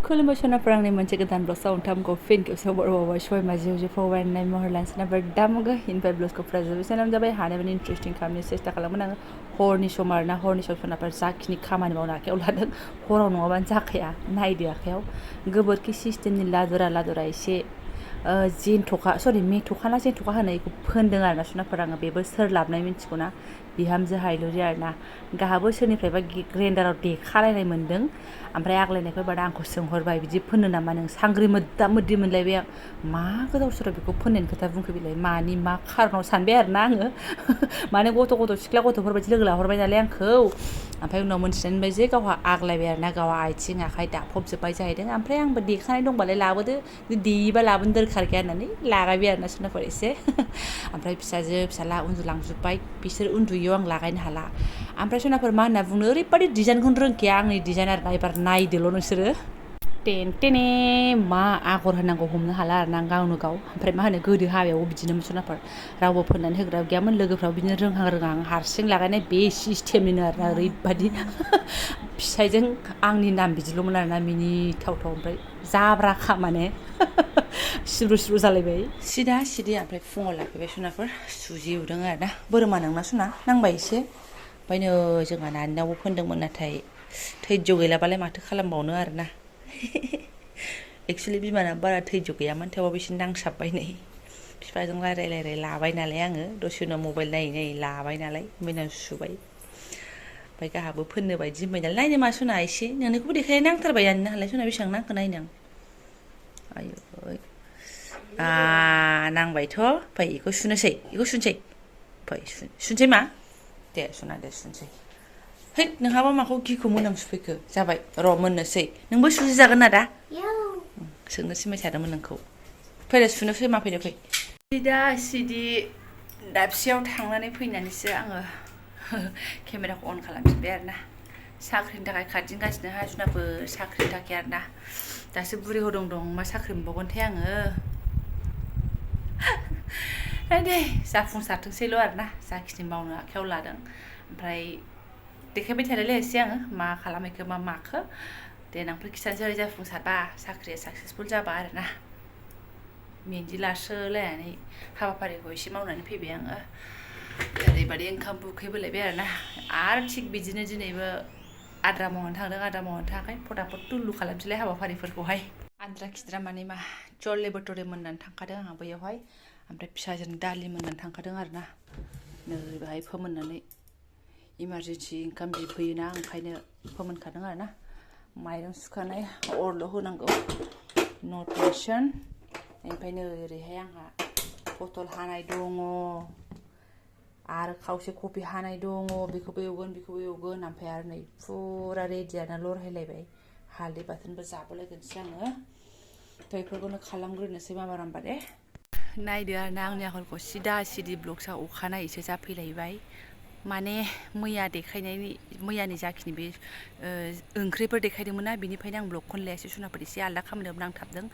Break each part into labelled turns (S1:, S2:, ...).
S1: खुलुमबाय सोनाफोर आंनि मोनसे गोदान ब्लगआव नोंथांमोनखौ फिन खेबसेबाव बरायबावबाय सबाय माजि जिउ फरायनाय महर लाइन सोनाफोर दामुगो इनफाय ब्लगखौ फोजोबनाय जाबाय हानायमानि इन्टारेस्टिं खालामनो सेस्था खालामगोन आङो हरनि सम आरोना हरनि सम सोनाफोर जाखिनि खामानि मावनो आखायाव लादों हराव नङाबानो जाखाया नायदो आखायाव गोबोरखि सिस्टेमनि लादुरा एसे मेथ'खा ना जेन्थ'खा होनो बेखौ फोनदों आरोना सोनाफोर आङो बेबो सोर लाबनाय मिन्थिगौना बिहामजो हायलुरि आरोना गाहाबो सोरनिफ्रायबा ग्रेन्डाराव देखालायनाय मोन्दों ओमफ्राय आग्लायनायखौ बादा आंखौ सोंहरबाय बिदि फोननो नामा नों सांग्रि मोद्दा मोद्दि मोनलायबाय आं मा गोदाव सोराव बेखौ फोननायनि खोथा बुंखो बिलाय मानि मा खारनाव सानबाय आरोना आङो माने गथ' सिख्ला गथ'फोरबायदि लोगो लाहरबाय नालाय आंखौ ओमफ्राय उनाव मोनथिनानै मोनबाय जे गावहा आग्लायबाय आरोना गावहा आथिं आखाइ दाफबजोब्बाय जाहैदों ओमफ्राय आंबो देखानाय दंबालाय लाबोदो देयोबा लाबोनो दोरखार गैया होननानै लागायबाय आरोना सोरनाफोर एसे ओमफ्राय फिसाजो फिसाला उन्दुलांजोब्बाय बिसोर उन्दुयैयाव आं लागायनो हाला ओमफ्राय सोरनाफोर मा होनना बुंनो ओरैबायदि डिजाइनखौनो रोंखाया आंनि डिजाइन आरोना एबार नायदोल' नोंसोरो टेने मा आगर होनांगौ हमनो हाला आरोना गावनो गाव ओमफ्राय मा होनो गोदो हाबायावबो बिदिनो सोनाफोर रावबो फोननानै होग्रा गैयामोन लोगोफ्राव बिदिनो रोंहां हारसिं लागायनाय बे सिस्टेमनिनो आरोना ओरैबायदि फिसाइजों आंनि नाम बिदिल'मोन आरोना मिनिथावथाव ओमफ्राय जाब्राखा माने सिब्रु जालायबाय सिदि ओमफ्राय फुङाव लाफैबाय सनाफोर सुजि एवदों आरोना बोरमा नोंना सना नांबाय एसे ओमफ्राय नै जोंहा नानिनावबो फोनदोंमोन नाथाय धैज्य गैलाबालाय माथो खालामबावनो आरोना एक्सुवेलि बिमाना बारा धैज्य गैयामोन थेवबाबो बिसोर नांसाबबाय नै बिफाजों रायलाय लाबाय नालाय आङो दसे उनाव मबाइल नायै लाबाय नालाय ओमफ्राय सुबाय ओमफ्य गाहाबो फोननो बायदि होनबाय नालाय नायनो मा सना एसे नोंनिखौबो देखायनाय नांथारबाय नालाय सना बेसेबां नांखो नायनो आं आयु नांबायथ' फै बेखौ सुनोसै फै सुनसै मा दे सना दे सुनसै है नोंहाबा माखौ गिखौ मोनामसुफैखो जाबाय र' मोननोसै नोंबो सुजिजागोन ना दा सोंनो सिनबाय थादोंमोन नोंखौ फैदो सुनोसै मा फैदो फै सिदि दाबसेयाव थांनानै फैनानैसो आङो केमेराखौ अन खालामफिनबाय आरोना साख्रिनि थाखाय खारदिंगासिनो हाजुनाबो साख्रिनि थाखाय आरोना दासो बुरि हदं मा साख्रि मोनबावगोनथाय आङो दे जाफुंसारथोंसैल' आरोना जाखिनि मावनो आखायाव लादों ओमफ्राय देखायबाय थालायलायासै आङो मा खालामैखो मा माखो देनांफोर खिथानोसै जाफुंसारबा साख्रिया साक्सेसफुल जाबा आरोना मेहेन्दी लासोलायनानै हाबाफारिखौ एसे मावनानै फैबाय आङो ओरैबादि ओंखाम उखैबोलायबाय आरोना आरो थिग बिदिनो दिनैबो आद्रा मावनानै थाङाखै फटाफट टुल्लु खालामसैलाय हाबाफारिफोरखौहाय आद्रा खिद्रा माने मा जले बटरे मोननानै थांखादों आंहा बैयावहाय ओमफ्राय फिसाजों दालि मोननानै थांखादों आरोना नै बेहाय फोमोननानै इमारजेन्सि ओंखाम बिफैयोना ओंखायनो फोमोनखादों आरोना माइरं सुखानाय अरल' होनांगौ न' टेनसन ओमफ्राय नै ओरैहाय आंहा पटल हानाय दङ आरो खावसे कफि हानाय दङ बेखौबो एवगोन ओमफ्राय आरो नै फुरा रेडियानो लरहायलायबाय हालदै बाथोनबो जाबोलायगोनसै आङो बेफोरखौनो खालामग्रोनोसै माबारामबा दे नायदो आरोना आंनि आखलखौ सिदि ब्लगसा अखानायैसो जाफैलायबाय माने मैयानि जाखिनि बे ओंख्रिफोर देखायदोंमोन ना बिनिफ्रायनो आं ब्लगखौनो लायासै सुनाफोर एसे आलदा खामानियाव नांथाबदों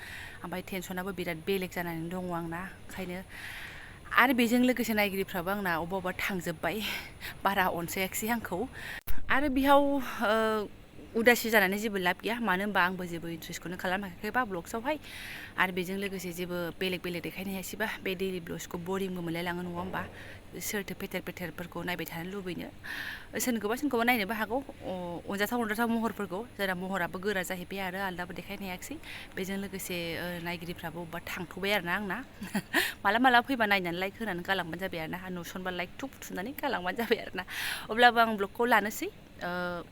S1: ओमफ्राय टेनसनाबो बिराद बेलेग जानानै दङ आंना ओंखायनो आरो बेजों लोगोसे नायगिरिफ्राबो आंना अबेबा थांजोब्बाय बारा अनसायाखिसै आंखौ आरो बेयाव उदासि जानानै जेबो लाब गैया मानो होनबा आंबो जेबो इन्ट्रेस्टखौनो खालामाखैबा ब्लग्सआवहाय आरो बेजों लोगोसे जेबो बेलेग देखायनो हायासैबा बे दैलि ब्लग्सखौ बरिंबो मोनलायलाङो नङा होमबा सोरथो पेटेरफोरखौ नायबाय थानो लुबैनो सोरखौबा नायनोबो हागौ अनजाथाव महरफोरखौ जोंना महराबो गोरा जाहैबाय आरो आलदाबो देखायनो हायाखिसै बेजों लोगोसे नायगिरिफ्राबो अबेबा थांथ'बाय आरोना आंना माला फैबा नायनानै लाइक होनानै गालांबानो जाबाय आरोना नुसनबा लाइक थुब थुनानै गालांबानो जाबाय आरोना अब्लाबो आं ब्लगखौ लानोसै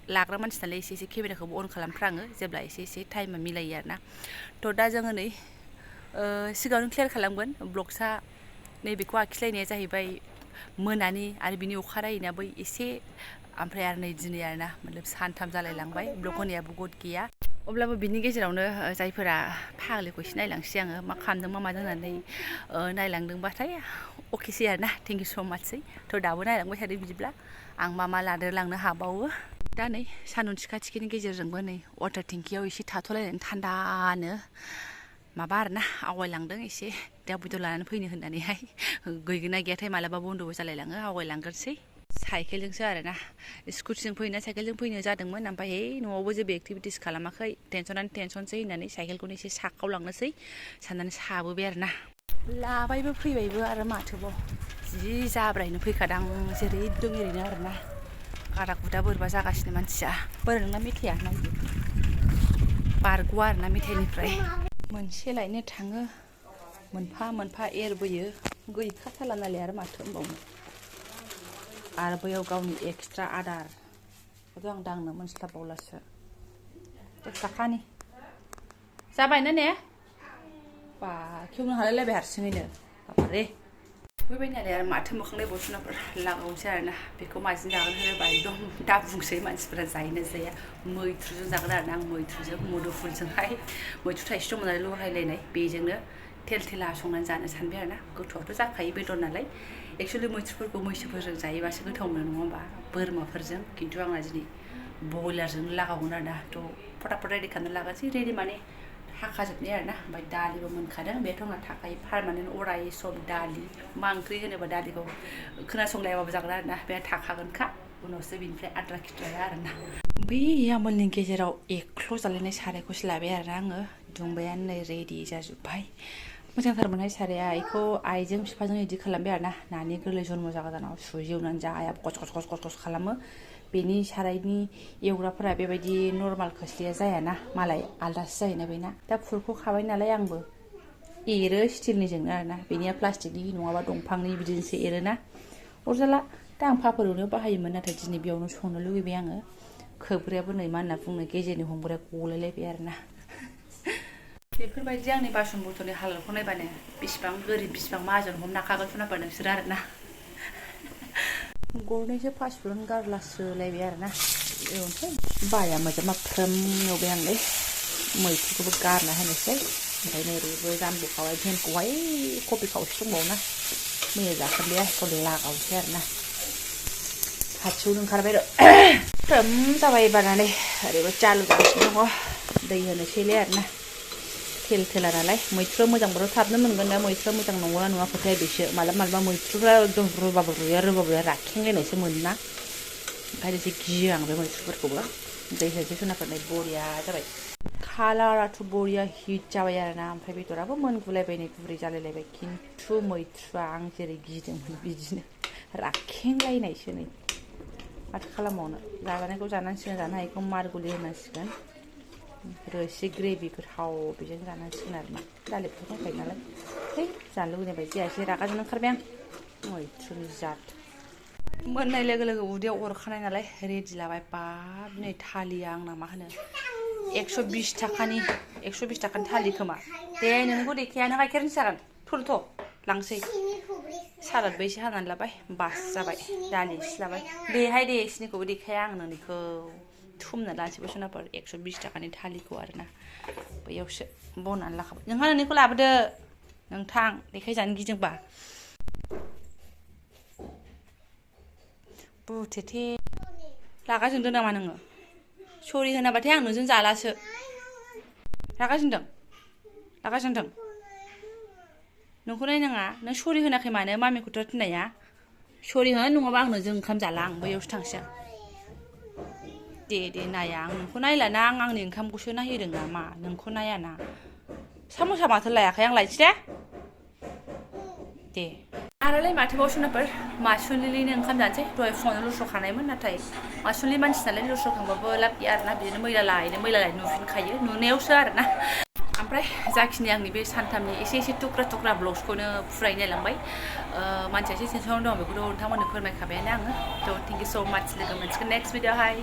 S1: लाग्रा मानसि नालाय एसे केमेराखौबो अन खालामफ्राङो जेब्ला एसे टाइमा मिलायो आरोना थ' दा जोङो नै सिगाङावनो क्लियार खालामगोन ब्लग्सआ नैबेखौ आखिलायनाया जाहैबाय मोनानि आरो बिनि अखानायैनाबो एसे ओमफ्राय आरो नै दिनै आरोना मतलब सानथाम जालायलांबाय ब्लग होनायाबो गद गैया अब्लाबो बिनि गेजेरावनो जायफोरा फाग्लिखौ एसे नायलांसै आङो मा खालामदों मा मादों होननानै नायलांदोंबाथाय अकेसै आरोना थेंक इउ स' माचसै थ' दाबो नायलांबाय थादो बिदिब्ला आं मा लादेरलांनो हाबावो दा नै सान्दुं थिखानि गेजेरजोंबो नै वाटार टेंकियाव एसे थाथ'लायनानै थान्दानो माबा आरोना आवगायलांदों एसे दा भिडिअ लानानै फैनो होननानैहाय गैगोना गैयाथाय मालाबा बन्द'बो जालायलाङो आवगायलांग्रोसै साइकेलजोंसो आरोना स्कुटिजों फैना साइकेलजों फैनो जादोंमोन ओमफ्राय न'आवबो जेबो एक्टिभिटिस खालामाखै टेनसनानो टेनसनसै होननानै साइकेलखौनो एसे साखाव लांनोसै साननानै साबोबाय आरोना लाबायबो फैबायबो आरो माथोबाव जि जाब्रायनो फैखादां जेरै दं ओरैनो आरोना गादा गुदा बोरैबा जागासिनो मानसिया बोरै नोंना मेथाइया नायदो बारग'आ आरोना मेथाइनिफ्राय मोनसे लायनो थाङो मोनफा मोनफा एरबोयो गैखाथारला नालाय आरो माथो होनबावनो आरो बैयाव गावनि एक्सट्रा आदार बेखौ आं दांनो मोनस्लाबबावलासो 10 थाखानि जाबायना ने बा खेवनो हालायलायबाय हारसिङैनो बाबारे फैबाय नालाय आरो माथो मोखांलाय बसनाफोर लागावनोसै आरोना बेखौ माजों जागोन होनोबा एकदम दा बुंसै मानसिफोरा जायोना जाया मैथ्रुजों जागोन आरोना आं मैथ्रुजों मुदुफुलजोंहाय मैथ्रु थाइसे दंमोन नालाय लगायलायनाय बेजोंनो थेल थेला संनानै जानो सानबाय आरोना गोथावआथ' जाखायो बेदर नालाय एक्सुवेलि मैथ्रुफोरखौ मैसोफोरजों जायोबासो गोथाव मोनो नङा होमबा बोरमाफोरजों खिन्थु आंना दिनै बयलारजों लागावगोन आरोना थ' फटाफट रेडि खालामना लागोनसै रेडि माने हाखाजोबनाय आरोना ओमफ्राय दालिबो मोनखादों बेथ' आंना थाखायो पारमानेन्ट अराय सम दालि मा ओंख्रि होनोबा दालिखौ खोनासंलायाबाबो जागोन आरोना बे थाखागोनखा उनावसो बिनिफ्राय आद्रा खिद्राया आरोना बै आमोलनि गेजेराव एख्ल' जालायनाय सारायखौसो लाबाय आरोना आङो दुंबायानो नै रेडि जाजोब्बाय मोजांथारमोनहाय साराया बेखौ आइजों बिफाजों बिदि खालामबाय आरोना नानि गोरलै जन्म जागोदानाव सुजि एवनानै जाया गस गस गस गस गस खालामो बेनि सारायनि एवग्राफोरा बेबायदि नर्माल खोस्लिया जायाना मालाय आलदासो जायोना बेना दा खुरखौ खाबाय नालाय आंबो एरो स्टिलनिजोंनो आरोना बेनिया प्लास्टिकनि नङाबा दंफांनि बिदिनोसो एरोना अरजाला दा आं पापर एवनायाव बाहायोमोन नाथाय दिनै बेयावनो संनो लुगैबाय आङो खोबग्रायाबो नै मा होनना बुंनो गेजेरनि हमग्राया गलायलायबाय आरोना बेफोरबायदि आंनि बासन बरतननि हालोदखौ नायबानो बेसेबां गोरिब बेसेबां माहाजोन हमनो हाखागोन सुनाफोर नोंसोर आरोना गरनैसो पासफुरन गारलास्रोलायबाय आरोना एवनोसै बाया मोजां मा फ्रोम एवबाय आंलाय मैथ्रुखौबो गारना होनोसै ओमफ्राय नै ओरैबो जानबोखाबाय भेनखौहाय कफि खावसे दंबावोना मैया जाखांबाय बेखौ लागावनोसै आरोना खाथियावनो ओंखारबाय र' फ्रोम जाबाय बारनानै ओरैबो चालु जागासिनो दङ दै होनोसैलाय आरोना थेल थेला नालाय मैथ्रुआ मोजांबाथ' थाबनो मोनगोन दा मैथ्रुआ मोजां नंगौना नङा खोथाया बेसो मालाबा मैथ्रुफ्रा एकदम रुबाबो रुइया राखेंलायनायसो मोनोना ओंखायनो एसे गियो आं बे मैथ्रुफोरखौबो दै होनोसै सुनाफोरनाय बरिया जाबाय कालाराथ' बरिया हिट जाबाय आरोना ओमफ्राय बेदराबो मोनगुलायबाय नै गुरै जालायलायबाय खिन्थु मैथ्रुआ आं जेरै गिदोंमोन बिदिनो राखेंलायनायसो नै माथो खालामबावनो जाजानायखौ जानांसिगोन जानो हायैखौ मारगुलि होनांसिगोन रोसि ग्रेभि गोथाव बेजों जानांसिगोन आरोना दालिफोर दंखायो नालाय है जानो लुगैनाय बायदि जायासै रागाजोंनो ओंखारबाय आं मैथ्रुनि जात मोननाय लोगो लोगो उदैयाव अरखानाय नालाय रेडि लाबाय बाब नै थालिया आंना मा होनो 120 थाखानि थालि खोमा दे नोंनिखौ देखाया नों गाइखेरनि जागोन थ' लांसै सालादबो एसे हानानै लाबाय बास जाबाय दालि एसे लाबाय बेहाय दे सिनिखौबो देखाया आं नोंनिखौ थुमना लानोसैबो सुनाफोर 120 थाखानि थालिखौ आरोना बैयावसो बनानै लाखाबाय नोंहा नोंनिखौ लाबोदो नोंथां देखायजानो गिदोंबा बुथेथे रागा जोंदों नामा नोङो सरि होनाबाथाय आं नोंजों जालासो रागा जोंदों नोंखौ नायनाङा नों सरि होनाखै मानो मामिखौथ' थिननाया सरि होन नङाबा आं नोंजों ओंखाम जाला आं बैयावसो थांसै आं दे नाया आं नोंखौ नायलाना आं आंनि ओंखामखौसो नायहोदों नामा नोंखौ नायाना साम'सा माथो लायाखै आं लायसै दे आरोलाय माथोबाव सुनाफोर मासुलिनिनो ओंखाम जानोसै दहाय फुङावनो लुस्र'खानायमोन नाथाय मासुलि मानसि नालाय लुस्र'खांबाबो लाब गैया आरोना बिदिनो मैला लायनो नुफिनखायो नुनायावसो आरोना ओमफ्राय जाखिनि आंनि बे सानथामनि एसे थुख्रा ब्लग्सखौनो फुरायै नायलांबाय मानसिया एसे टेनसनाव दं बेखौथ' नोंथांमोननो फोरमायखाबायानो आङो थ' थेंक इउ स' माच लोगो मोनसिगोन नेक्स्ट भिडिअ'हाय